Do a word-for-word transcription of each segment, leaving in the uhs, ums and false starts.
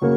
Uncle,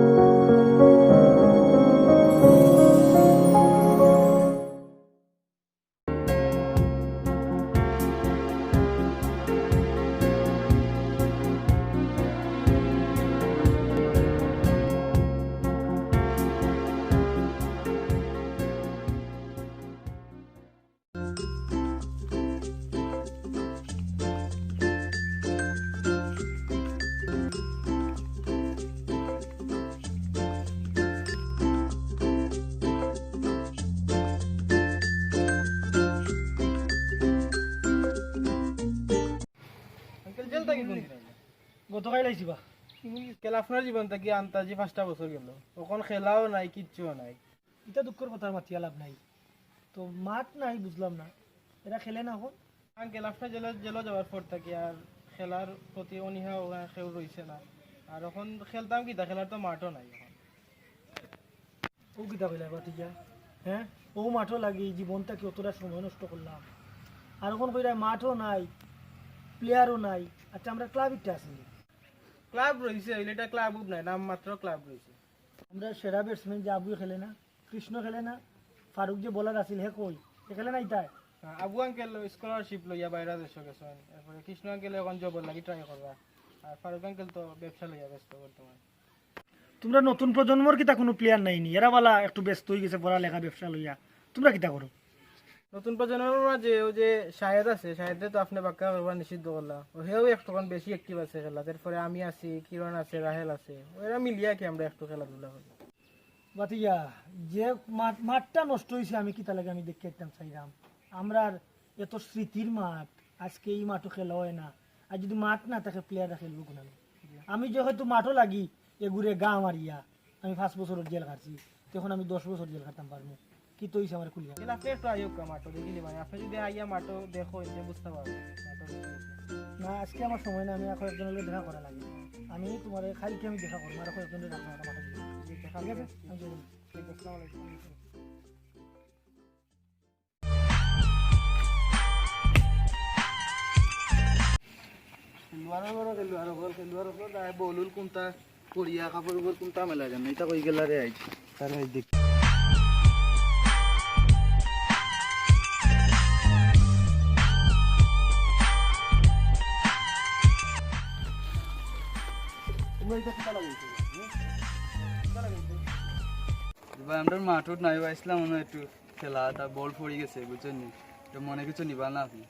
jail থাকি কোন দিন আইলা? গতকাইল আইছি বা। আঙ্কেল, আপনার জীবন থাকি আন্তাজি পাঁচটা বছর গেল, অখন খেলাও নাই, কিচ্ছুও নাই। ইটা দুঃখর কথা মাতিয়া লাভ নাই। তো মাঠ নাই, বুঝলাম না, এরা খেলে না অখন? আঙ্কেল, আপনার জেলো, জেলো যাওয়ার পর থাকি আর খেলার প্রতি অনীহা ওরা কেউ রইছে না। আর অখন খেলতাম কিতা, খেলার তো মাঠও নাই অখন। ও কিতা কইলা বাতিজা? হ্যাঁ, ও মাঠও লাগি জীবন থাকি অতটা সময় নষ্ট করলাম, আর অখন কইরা মাঠও নাই, প্লেয়ারও নাই। আচ্ছা, আমরা ক্লাব একটা আছে নি? ক্লাব রইছে, অইলে এটা ক্লাব উব নাই, নাম মাত্র ক্লাব রইছে। আমরা সেরা ব্যাটসম্যান যে আবু খেলে না, কৃষ্ণ খেলে না, ফারুক যে বোলার আছিল, হে কই? হে খেলে না ইতায়? হ্যাঁ, আবু আঙ্কেল স্কলারশিপ লইয়া বাইরে দেশো গেছইন। এরপরে কৃষ্ণ আঙ্কেল অখন জবর লাগি ট্রাই করবা। আর ফারুক আঙ্কেল তো ব্যবসা লইয়া ব্যস্ত বর্তমানে। তুমরা নতুন প্রজন্মর কিতা কুনু প্লেয়ার নাই নি? এরা বালা একটু ব্যস্ত অই গেছে পড়ালেখা, ব্যবসা লইয়া। তুমরা কিতা করো? নতুন প্রজন্মর মাঝে অউ যে শাহেদ আছে, শাহেদরে তো আপনে বাক্কা করবা নিষিদ্ধ করলা। ও হেও একটুখান বেশি অ্যাক্টিভ আছে খেলাত। এরপরে আমি আছি, কিরণ আছে, রাহেল আছে। এরা মিলিয়া কি আমরা একটু খেলাধুলা করি। বাতিজা, যে মাঠ, মাঠটা নষ্ট অইছে, আমি কিতা লাগি আমি দেখিয়া আইতাম চাইরাম। আমরার এত স্মৃতির মাঠ, আজকে ই মাঠও খেলা অয় না। আর যুদি মাঠ না থাকে, প্লেয়াররা খেলবো কুনানো? আমি যে হয়তো মাঠও লাগি, এগুরে গা মারিয়া, আমি পাঁচ বছরর জেল খাটছি, তখন আমি দশ বছর জেল খাটতাম পারমু। কিতা অইছে আমারে খুলিয়া? তাইলে আপনে একটু আইউক্কা মাঠো, দেখি দিবা। আপনে যুদি আইয়া মাঠো দেখইন, তে বুঝতা পারবা। মাঠো দেখি দিবা। না, আজকে আমার সময় না, আমি আর কয়েকজনর লগে দেখা করা লাগে। আমি তুমারে কাইলকে আমি দেখা করমু, আর কয়েকজনরে ডাকমু, আমার মাঠো দিবা। ঠিক আছে? আমি যাই। ঠিক আছে, আসসালামু আলাইকুম। খেলোয়াড় বড় খেলোয়াড় অকল, খেলোয়াড় অকল, তাই বল উল কুনটা পড়িয়া, কাপড় উপর কুনটা মেলা জানে, ইটা কই গেলা রে আইজ? তার আইজ দেখ। তোমরা ইটা কিতা লাগাইছো? হুম? কিতা লাগাইছো? ভাই, আমরার মাঠ উঠ নাই, ভাই, আইছলাম অনো একটু খেলাত, আর বল পড়ি গেছে, বুঝছইন নি? তো মনে কিছু নিবা না আপনে?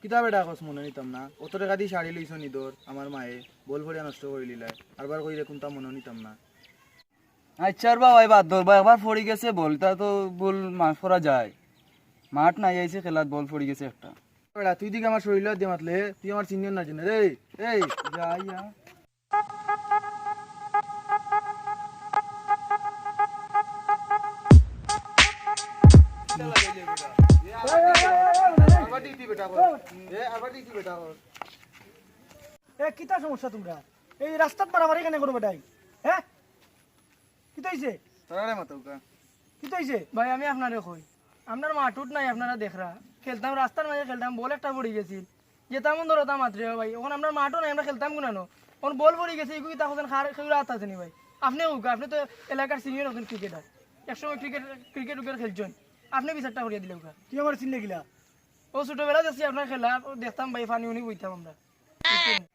কিতা বেটা কস মনো নিতাম না? অত টেকা দি শাড়ি লইছো নি ধর, আমার মায়ে বল পড়িয়া নষ্ট করিলিলায়। আরবার কইরে কুনতা মনো নিতাম না। আচ্ছা রে বা, ভাই, বাদ দেও বা, একবার পড়ি গেছে বল, ইতা তো ভুল মাফ করা যায়। মাঠ নাই, আইছি খেলাত, বল পড়ি গেছে একটা। বেটা, তুই দেখি আমার শরীল দিয়া মাতলে, তুই আমার সিনিয়র না জানে রে। এই, যা, যা। এ, কিতা সমস্যা তুমরার? এই রাস্তাত মারামারি কেনে করো বেটাইন? হ্যাঁ? কিতা অইছে? তোরারে মাতউক্কা। কিতা অইছে? ভাই, আমি আপনারে কই, আমরার মাঠ উঠ নাই, আপনারা দেখরা। খেলতাম, রাস্তার মাঝে খেলতাম, বল একটা পড়ি গেছিল। যেতাম অন ধরতাম মাত্রে ভাই, অখন আমরার মাঠও নাই, আমরা খেলতাম কুনানো? অখন বল পড়ি গেছে, ইগু কিতা কইছইন, কার, কেউর আত আছে নি ভাই? আপনে কউক্কা, আপনে তো এলাকার সিনিয়র একজন ক্রিকেটার, একসময় ক্রিকেট, ক্রিকেট উকেট খেলছইন, আপনে বিচারটা করিয়া দিলাউক্কা। তুই আমারে চিনলে কিলা? অউ ছোটবেলা দেখছি আপনার খেলা, অউ দেখতাম ভাই, পানি উনি বইতাম আমরা।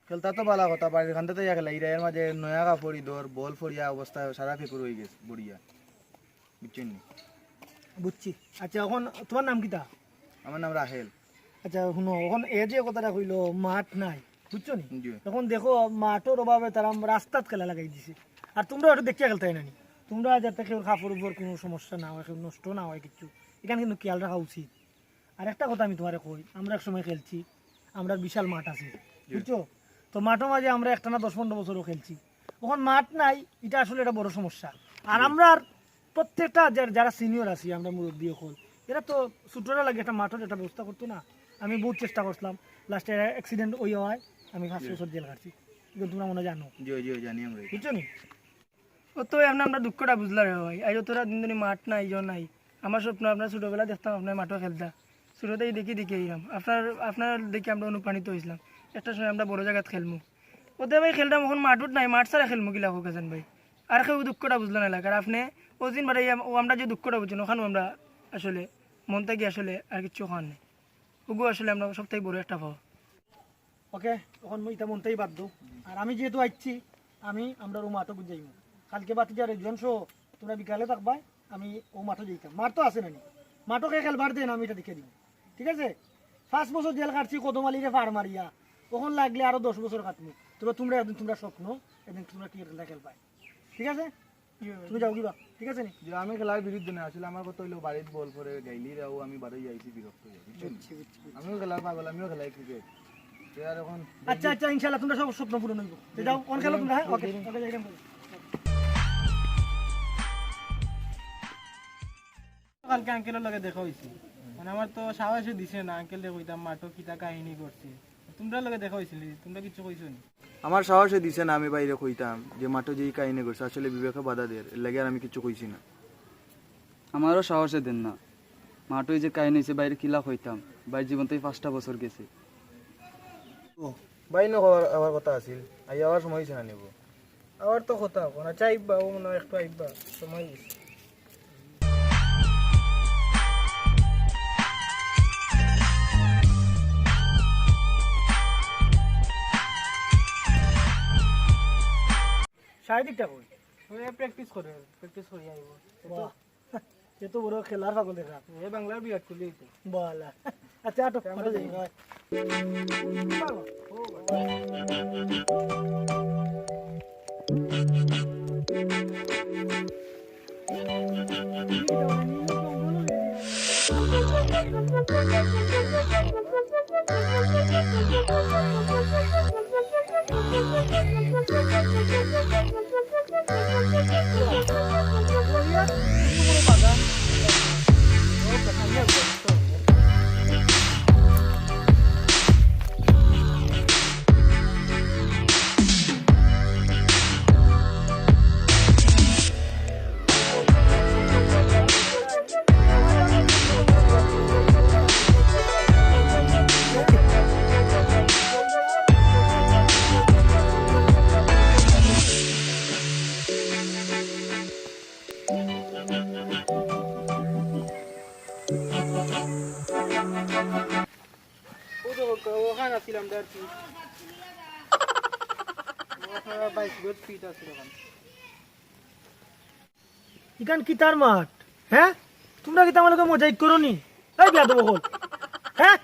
খেলতা তো ভালা কথা, বাড়ির কান্দাত আইয়া খেলা, ইরা এর মাঝে নয়া কাপড় ইদর, বল পড়িয়া অবস্থা সারা ফেকুর অই গেছে, বড়িয়া। বুঝছইন নি? বুঝছি। আচ্ছা, অখন তুমার নাম কিতা? আমার নাম রাহেল। আচ্ছা, হুনো, অখন এ যে কথাটা কইলো, মাঠ নাই, বুঝছো নি? জি। অখন দেখো, মাঠর অভাবে তারা রাস্তাত খেলা লাগাই দিছে। আর তুমরা একটু দেখিয়া খেলতায় না নি? তুমরা যাতে কেউর কাপড় উপর কুনু সমস্যা না অয়, কেউ নষ্ট না অয় কিচ্ছু, ইখান কিন্তু খেয়াল রাখা উচিত। আর একটা কথা আমি তুমারে কই, আমরা এক সময় খেলছি, আমরার বিশাল মাঠ আছিল, বুঝছো? তো মাঠর মাঝে আমরা একটানা দশ পনরো বছরও খেলছি। অখন মাঠ নাই, ইটা আসলে একটা বড় সমস্যা। আর আমরার প্রত্যেকটা যার-, যারা সিনিয়র আছি, আমরা মুরব্বি অকল, এরা তো ছোটরা লাগি একটা মাঠর একটা ব্যবস্থা করতো না। আমি বউত চেষ্টা করছিলাম, লাস্টে এরা অ্যাক্সিডেন্ট অইয়া অয়, আমি পাঁচ বছর জেল খাটছি। ইগুন তুমরা মনে অয় জানো। জি, জি, জানি আমরা। বুঝছো নি? অতএব আপনে আমরার দুঃখটা বুঝলা রে ভাই। আইজ অতটা দিন ধরি মাঠ নাই, ইয়ে নাই। আমার স্বপ্ন, আপনার ছোটবেলা দেখতাম আপনার মাঠো খেলতা। ছোট থাকি দেখি দেখি আইরাম। আপনার, আপনার দেখি আমরা অনুপ্রাণিত অইছলাম। একটা সময় আমরা বড় জাগাত খেলমু। ওতে ভাই খেলতাম, অখন মাঠও নাই, মাঠ ছাড়া খেলমু কিলা কউক্কা চাইন ভাই। আর কেউ দুঃখটা বুঝলা না এলাকার, আপনে অউ দিন বাড়াইয়া, অউ আমরা যে দুঃখটা বুঝছইন, অখানউ আমরা আসলে মন থাকি আসলে আর কিচ্ছু কওয়ার নাই। অগু আসলে আমরা সব থাকি বড় একটা পাওয়া। ওকে, অখন মুই ইতা মন থাকি বাদ দেও। আর আমি যেহেতু আইছি, আমি আমরার অউ মাঠো যাইমু। কালকে ভাতিজা রেজওয়ান সহ তোমরা বিকালে থাকবায়, আমি অউ মাঠো যাইতাম। মাঠ তো আছে নানি, মাঠো কে খেলবার দেয় না, আমি ইটা দেখিয়া দিমু। ঠিক আছে? পাঁচ বছর জেল খাটছি কদম আলীরে ফাড় মারিয়া, অখন লাগলে আরো দশ বছর খাটমু। তবে তোমরা একদিন তোমরা স্বপ্ন, একদিন তোমরা কি খেলা খেলবায়। ঠিক আছে? তুমি যাও কিবা, ঠিক আছে নি? যে আমি খেলার বিরুদ্ধে না, আসলে আমার কথা অইলো বাড়িত বল পড়ে গাইলি রাও, আমি বাড়ি যাইছি বিরক্ত হয়ে, বুঝছো নি? বুঝছি, বুঝছি, বুঝছি। আমিও খেলার পাগল, আমিও খেলাই ক্রিকেট। তো আর এখন আচ্ছা, আচ্ছা, ইনশাআল্লাহ তোমরা সব স্বপ্ন পূরণ হইব। তো যাও, অন খেলো তোমরা, হ্যাঁ? ওকে, ওকে, যাই, যাই। কালকে আঙ্কেলর লগে দেখা অইছে, মানে আমার তো সাহসে দিছে না আঙ্কেলরে কইতাম মাঠো কিতা কাহিনী ঘটছে। তোমরার লগে দেখা অইছিল নি? তোমরা কিচ্ছু কইছো নি? আমার সাহসে দিছে না আমি ভাইরে কইতাম যে মাঠো যে ই কাহিনী ঘটছে, আসলে বিবেকে বাধা দের, এর লাগি আর আমি কিচ্ছু কইছি না। আমারও সাহসে দেন না, মাঠো যে কাহিনী অইছে ভাইরে কিলা কইতাম, ভাইর জীবন তো এই পাঁচটা বছর গেছে। ও, ভাই নু আবার, আবার কথা আছিল, আই আবার সময় অইছে না নিব। আবার তো কথা কও না, আচ্ছা আইবা, ও মনে হয় একটু আইবা, সময় অইছে। শাহিদটা কই? ওই প্র্যাকটিস করে, প্র্যাকটিস করি আইব। বাহ, এ তো বড় খেলার পাগল দেখা। এ বাংলার বিরাট কোহলি অইতো। বালা। আচ্ছা, আটো, আমরা আটো যাই। যাই। ও তো ওখানে আছিলাম, আর কি। ওখানে বাইশ গজ ফিট আছে ওখানে। ইখান কিতার মাঠ? হ্যাঁ? তোমরা কিতা আমার লগে মজা করো নি? এই বেয়াদব অকল। হ্যাঁ?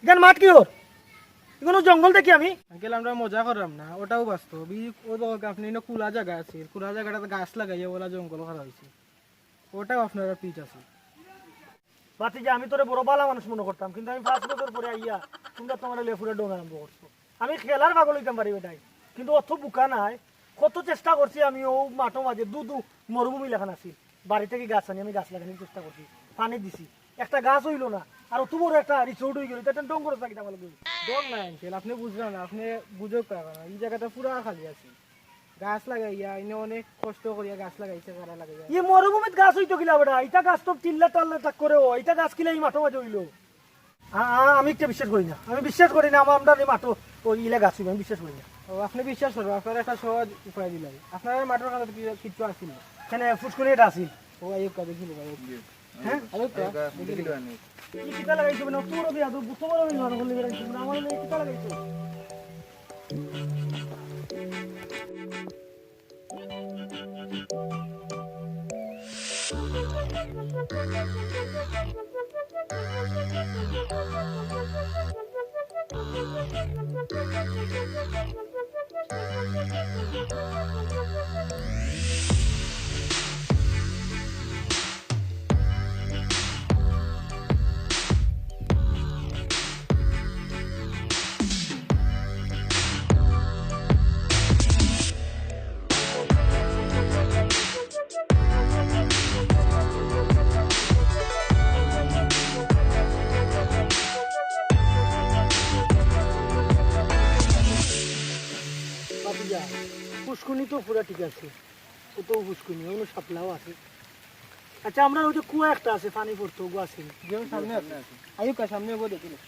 ইখান মাঠ কিওর? ইখান জঙ্গল দেখি আমি। আঙ্কেল, আমরা মজা করলাম না, ওটাও বাস্তব। ই, ও তো আপনি এনে খোলা জাগা আছে, খোলা জাগাটাতে গাছ লাগাইয়া ওলা জঙ্গল করা অইছে, ওটাও আপনারা পিচ আছে। ভাতিজা, আমি তোরে বড় বালা মানুষ মনো করতাম, কিন্তু আমি পাঁচ বছর পরে আইয়া তোমরা তো আমারে লেফুরা ডং আরম্ভ করছো। আমি খেলার পাগল অইতাম পারি বেটাইন, কিন্তু অত বুকা নায়। কত চেষ্টা করছি আমি অউ মাঠো মাঝে দু দু মরুভূমি লাখান আছিল, বাড়ি থাকি গাছ আনি আমি গাছ লাগানির চেষ্টা করছি, পানি দিছি, একটা গাছ অইলো না। আর অত বড় একটা রিসোর্ট অই গেল, ইটা ডং করছ না কিতা আমার লগে? ডং না আঙ্কেল, আপনে বুঝরা না, আপনে বুঝউক্কা না, ই জাগাটা পুরা খালি আছে। গাছ লাগাইয়া, ইনে অনেক কষ্ট করিয়া গাছ লাগাইছে, কারা লাগাইয়া। ই মরুভূমিত গাছ অইতো কিলা বেটা? ইটা গাছ তো টিল্লা টাল্লা টাক করে অয়, ইটা গাছ কিলা ই মাঠো মাঝে অইলো? আ-, আ-, আমি ইটা বিশ্বাস করি না, আমি বিশ্বাস করি না, আমা-, আমরার ই মাঠো অউ ইলা গাছ অইবো, আমি বিশ্বাস করি না। ও, আপনে বিশ্বাস করবা, আপনারে একটা সহজ উপায় দিলাই। আপনার মাঠর কাছে কি-, কিচ্ছু আছিল না? কেনে ফুসকুনি ইটা আছিল? ও, আইউক্কা, দেখিল ভাই। হ্যাঁ? আইউক্কা, আইউক্কা, দেখিল। দেখিল আনি। ই কিতা লাগাইছো মানে? তোর বিয়া তো বুঝতে পারো না, আমার লগে কিতা লাগাইছো? বাতিজা, ফুসকুনি তো পুরা ঠিক আছে, ও তো ফুসকুনি, অনো শাপলাও আছে। আচ্ছা, আমরার অউ যে কুয়া একটা আছে, পানি পড়তো, ওগু আছে নি? যেমন সামনে আছে। আইউক্কা, সামনে ওগু দেখি না।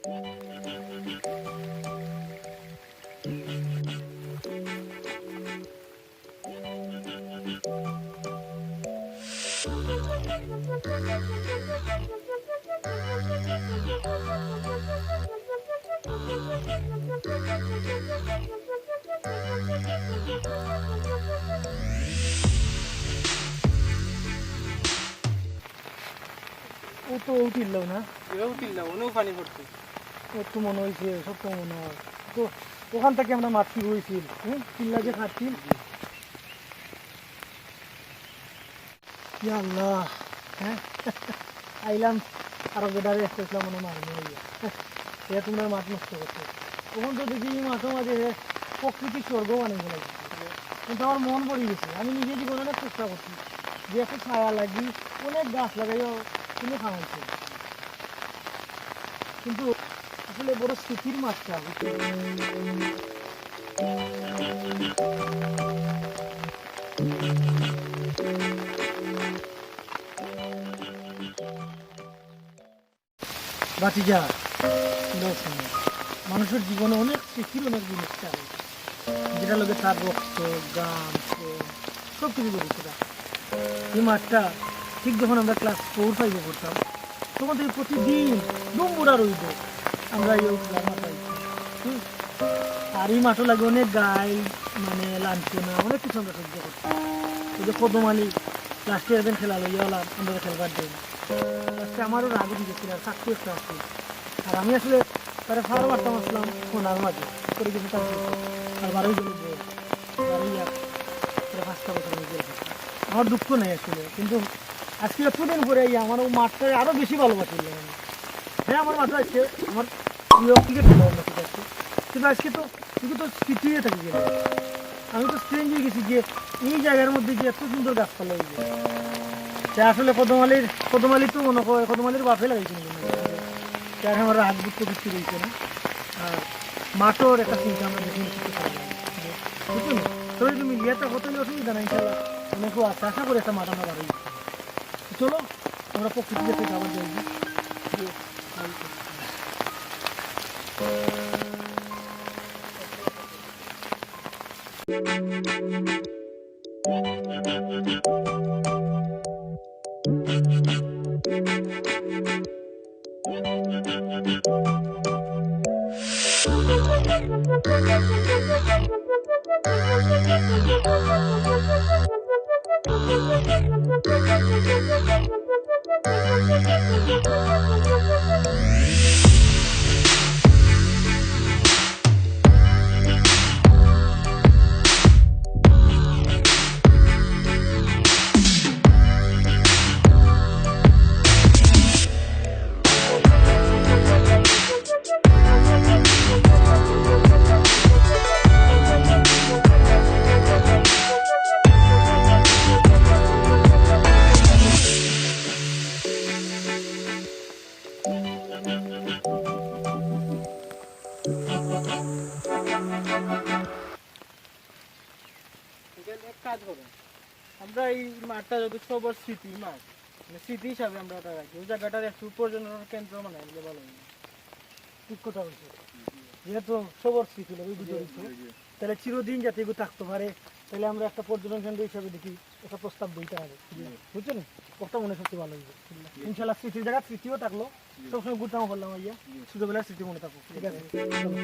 ও তো উঠিল না। এও উঠিল না, ওনেও পানি পড়ছে। ও তো মনে হইছে, সব তো মনে হয়। তো ওখান থেকে আমরা মাছ শুরু হয়েছিল, হুম, চিল্লা যে খাচ্ছিল। ইয়া আল্লাহ, হ্যাঁ? আইলাম, আরো বেটারে একটা ইসলাম মনে মারমু হইয়া। এ তোমরা মাছ নষ্ট করছো। তখন তো দেখি এই মাঠের মাঝে হে প্রকৃতির স্বর্গ বানিয়ে ফেলে। কিন্তু আমার মন পড়ে গেছে, আমি নিজে জীবনে অনেক চেষ্টা করছি যে একটা ছায়া লাগি, অনেক গাছ লাগাইও, কিন্তু খাওয়াইছে। কিন্তু আসলে বড় স্মৃতির মাঠটা, বুঝছো? ভাতিজা, শুনো, শুনো। মানুষের জীবনে অনেক স্মৃতির অনেক জিনিস থাকে, যেটা লগে তার রক্ত, গাম, প্রেম, সব কিছু জড়িত থাকে। এই মাঠটা ঠিক যখন আমরা ক্লাস ফোর ফাইভে পড়তাম, তখন থেকে প্রতিদিন ডুমবুড়া রইদ আমরা এই খেলার মাঠে আইছি। হুম? আর এই মাঠও লাগে অনেক গাইল, মানে লাঞ্ছনা, অনেক কিছু আমরা সহ্য করতাম। ওই যে কদম আলী লাস্টে একদিন খেলা লইয়া ওলা আমরা খেলবার দেয় না। লাস্টে আমারও রাগ উঠে গেছিল, আর থাকতে একটা আসছিল। আর আমি আসলে তারা ফার মারতাম আসলাম কোনার মাঝে, পড়ে গেছে তার পিছে। আর বারোই গেল বল, বারোই এক, তারা পাঁচটা বছর আমি জেল খাটছি। আমার দুঃখ নেই আসলে, কিন্তু আজকে এতদিন পরে এই আমার ওই মাঠটায় আরো বেশি ভালোবাসি লাগে। হ্যাঁ, আমার মাঠে আজকে আমার প্রিয় ক্রিকেট খেলা আমরা ঠিক আছে, কিন্তু আজকে তো শুধু তো স্মৃতি হয়ে থাকি গেল। আমি তো স্ট্রেঞ্জ হয়ে গেছি যে এই জায়গার মধ্যে যে এত সুন্দর গাছপালা হয়ে গেছে। তা আসলে কদম আলীর, কদম আলী তো মনে হয় কদম আলীর বাপে লাগাইছে মনে হয়। তা এখন আমার রাগ দুঃখ কিচ্ছু রয়েছে না। আর মাঠের একটা চিন্তা আমরা দেখে নিচ্ছি। বুঝছো না? সবাই তুমি ইয়েটা হতে হলে অসুবিধা নাই, ইনশাল্লাহ। আমি খুব আশা, আশা করি একটা মাঠ আমরা বাড়াই। চলো, আমরা প্রকৃতির কাছে আবার যাই। এক কাজ করো, আমরা এই মাঠটা যত সবার স্মৃতির মাঠ, মানে স্মৃতি হিসাবে আমরা ওটা রাখি। ওই জায়গাটার একটু পর্যটন কেন্দ্র মানে হলে ভালো হয়। ঠিক কথা বলছো, যেহেতু সবার স্মৃতি লাগে ওই ভিতরে। তাহলে চিরদিন যাতে এগুলো থাকতে পারে, তাহলে আমরা একটা পর্যটন কেন্দ্র হিসাবে দেখি একটা প্রস্তাব দিতে হবে। বুঝছো নি? কথা মনে সবচেয়ে ভালো হইবে। ইনশাল্লাহ স্মৃতির জায়গা স্মৃতিও থাকলো, সবসময় ঘুরতাম পারলাম আইয়া, ছোটবেলার স্মৃতি মনে থাকো। ঠিক আছে, চলো।